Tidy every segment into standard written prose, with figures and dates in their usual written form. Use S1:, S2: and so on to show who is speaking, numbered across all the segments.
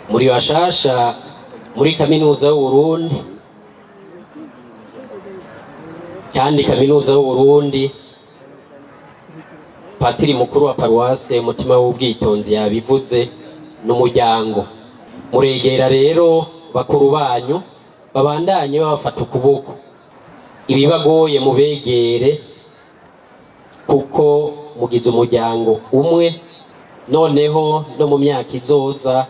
S1: Muri bashasha muri Kaminuza y'Uburundi, kandi Kaminuza y'Uburundi, patiri mukuru wa paruwase Mutima w'Ubwitonzi yabivuze, n'umuryango. Muregera rero bakuru banyu, babandanye babafata ukuboko, ibibagoye mubegere, kuko mugize umuryango umwe. Noneho no mu myaka izoza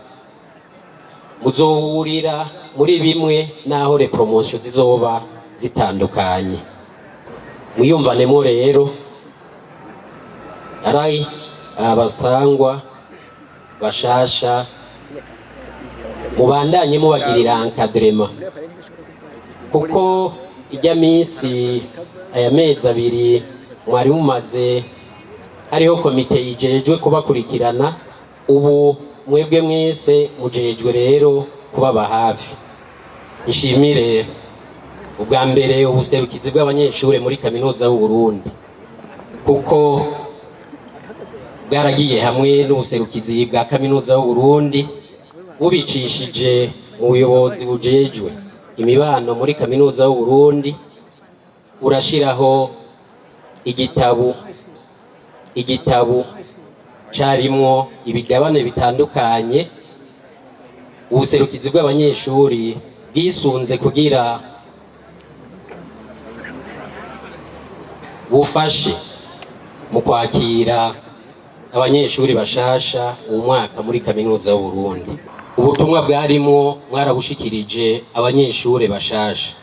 S1: muzohurira muri bimwe, naho les promotions zizoba zitandukanye. Mwiyumvanemo rero, ari abasangwa bashasha, mubandanye mubagirira encadrement, kuko ijya minsi, aya mezi 2 mwari mumaze, hariho komite yijejwe kubakurikirana. Ubu mwebwe mwese mujejwe rero kubaba hafi. Nshimire ubwa mbere ubuserukizi bw'abanyeshuri muri Kaminuza y'Uburundi, kuko bwaragiye hamwe n'ubuserukizi bwa Kaminuza y'Uburundi, bubicishije mu buyobozi bujejwe imibano muri Kaminuza y'Uburundi, burashiraho igitabu carimwo ibigabane bitandukanye ubuserukizi bw'abanyeshuri bwisunze kugira bufashe mu kwakira abanyeshuri bashasha uwu mwaka muri Kaminuza y'Uburundi. Ubutumwa bwarimwo mwarabushikirije abanyeshuri bashasha,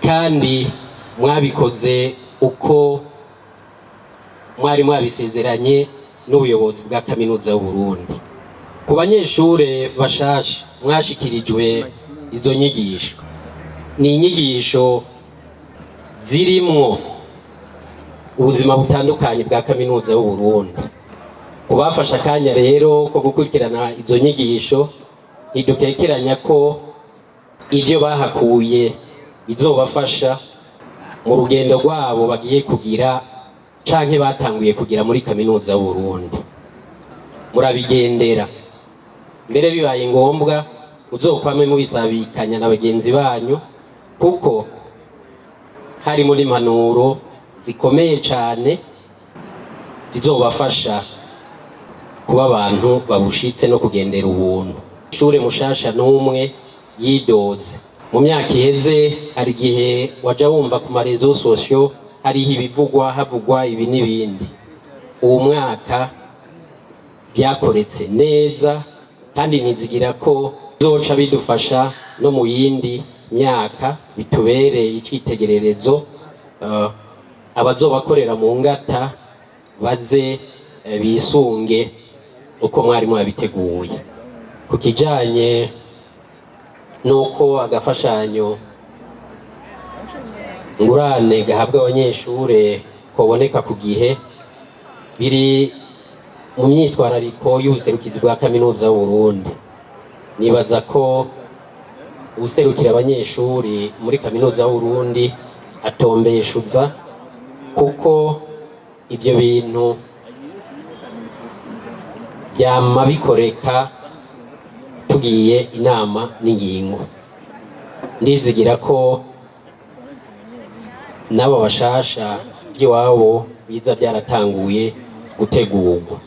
S1: kandi mwabikoze uko mwari mwabisezeranye n'ubuyobozi bwa Kaminuza y'Uburundi. Ku banyeshure bashasha mwashikirijwe izo nyigisho, ni inyigisho zirimwo ubuzima butandukanye bwa Kaminuza y'Uburundi. Kubafasha akanya rero ko gukurikirana izo nyigisho, ntidukekeranya ko ibyo bahakuye bizobafasha mu rugendo rwabo bagiye kugira canke batanguye kugira muri Kaminuza y'Uburundi. Murabigendera mbere, bibaye ngombwa uzokwame mubisabikanya na bagenzi banyu, kuko harimo n'impanuro zikomeye cane zizobafasha kuba abantu babushitse no kugendera ubuntu. Ishure mushasha n'umwe yidoze. Mu myaka iheze hari igihe waja wumva ku ma réseaux sociaux hariho ibivugwa, havugwa ibi n'ibindi. Uwu mwaka byakoretse neza, kandi nizigira ko bizoca bidufasha no mu yindi myaka, bitubereye icitegererezo. Abazobakorera mu ngata baze bisunge uko mwari mwabiteguye. Ku kijanye n'uko agafashanyo ngurane gahabwa abanyeshure koboneka ku gihe, biri mu myitwarariko y'ubuserukizi bwa Kaminuza y'Uburundi. Nibaza ko uwuserukira abanyeshuri muri Kaminuza y'Uburundi atombeshuza, kuko ibyo bintu byama bikoreka tugiye inama n'ingingo. Ndizigira ko n'abo bashasha by'iwabo biza byaratanguye gutegurwa.